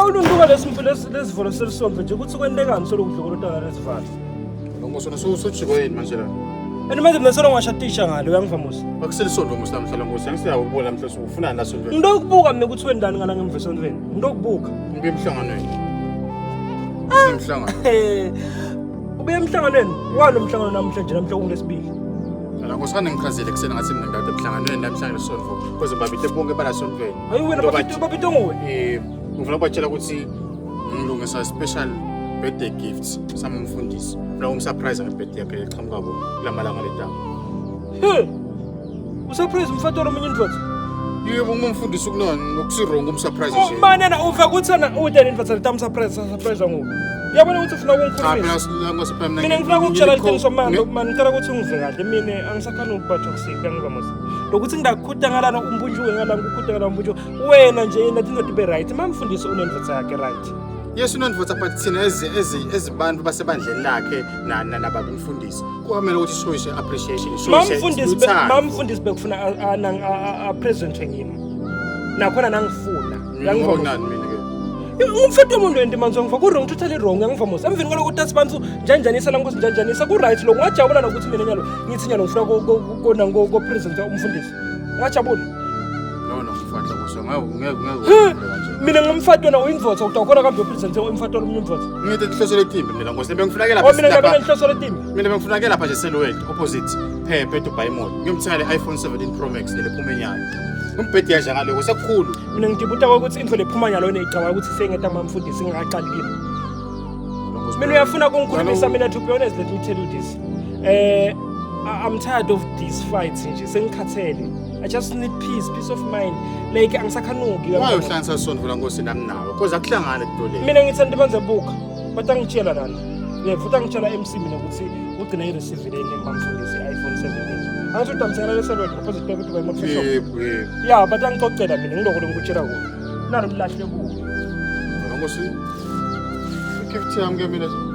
Ngitawulunduka lesivalo selisonto nje ukuthi kwentekani solokudlokolotana lesivalo. Nkosi wena sewujikwa yini manje la? And manje mina solo ngashatisha ngalo uyangiva musa. Akuselisonto musa namhla la Nkosi. Angisiyawubona namhla ufunani la sontweni. Ngitokubuka mina ukuthi wendani ngala ngemva esontweni. Ngitokubuka. Ngibuye emhlanganweni. Emhlangano. Ubuye emhlanganweni? Walo mhlangano namhla nje namhla kungulesibili. La Nkosi kane ngichazile kuseni ngathi mina ngidade emhlanganweni namhlanje lesonto. Because babithe bonke bala sontweni. Hayi wena babithe nguwe. Eh ngifuna ukubatshela ukuthi ngilungisa special birthday gifts sami umfundisi. Ngifuna ukumsurprise ngebirthday yakhe eqhamuka bo kulamalanga letanga. He. Usurprise umfati walomunye indvodza. Yebo umfundisi kunani okusi-wrong umsurprise nje. Mane na uva ukuthi na ude indvodza letamsurprise surprise nguwe. Uyabona ukuthi ufuna Cha phela ukungikhulumisa. Nkosi phela Mina ngifuna ukukutshela iqiniso manje mani ngicela ukuthi ungive kahle mina angisakhani ukuba toxic angiva musa. Lokuthi ngidakukhuta ngalana umbunjuwe ngalana ngikukhuta ngalana umbunjuwe wena nje yena indoda ibe right mamfundisi unendvodza yakhe right. Yes unendvodza but thina ezibantu basebandleni lakhe na nababa umfundisi kwamele ukuthi show appreciation show Mamfundisi mamfundisi bekufuna a presentwe ngimi. Nakhona nangifuna. Uyangibona nani mina ke? Umfethu womuntu wento manje ngifa ku wrong totally wrong ngiva mos. Emveni kwaloko uthi bantu njanjanisa la nkosi njanjanisa ku right lo ngajabula nokuthi mina nyalo ngithi nyalo ngifuna kona ngo present umfundisi. Ngajabula. No no mfana nkosi ngeke ngeke kanje. Mina ngumfati wena uyindvodza utakhona kambe upresent umfati walomunye umdvodza. Ngithi inhloso letimbi mina nkosi bengifuna ke Oh lapha mina ngabe lapha nenhloso letimbi. mina bengifuna ke lapha nje Selwell opposite Phephe Dubai Mall. Ngiyomthenga le iPhone 17 Pro Max le phuma enyanga. Umbhedi yanje ngaloko sekukhulu. Mina ngidibuta ukuthi into lephuma nyalo neyicabanga ukuthi sengeta mamfundisi ngingaqali kimi. Mina uyafuna ukungikhulumisa mina to be honest let me tell you this. Eh I'm tired of these fights nje sengikhathele. I just need peace, peace of mind. Like angisakhanuki. Why uhlanganisa sonto la nkosi nami nawe? Because akuhlangani kudoleni. Mina ngithanda banze buka. But angitshela lana. Yeah, futhi angitshela MC mina ukuthi ugcina i-receive le name bamfundisi i-iPhone 17. Angithi udamsela leselwe opposite back to my mom shop. Yebo yebo. Yeah, but angixoxela mina ngiloko lengikutshela kona. Nalo mlahle kuwo. Nkosi. Gift yami ke mina nje.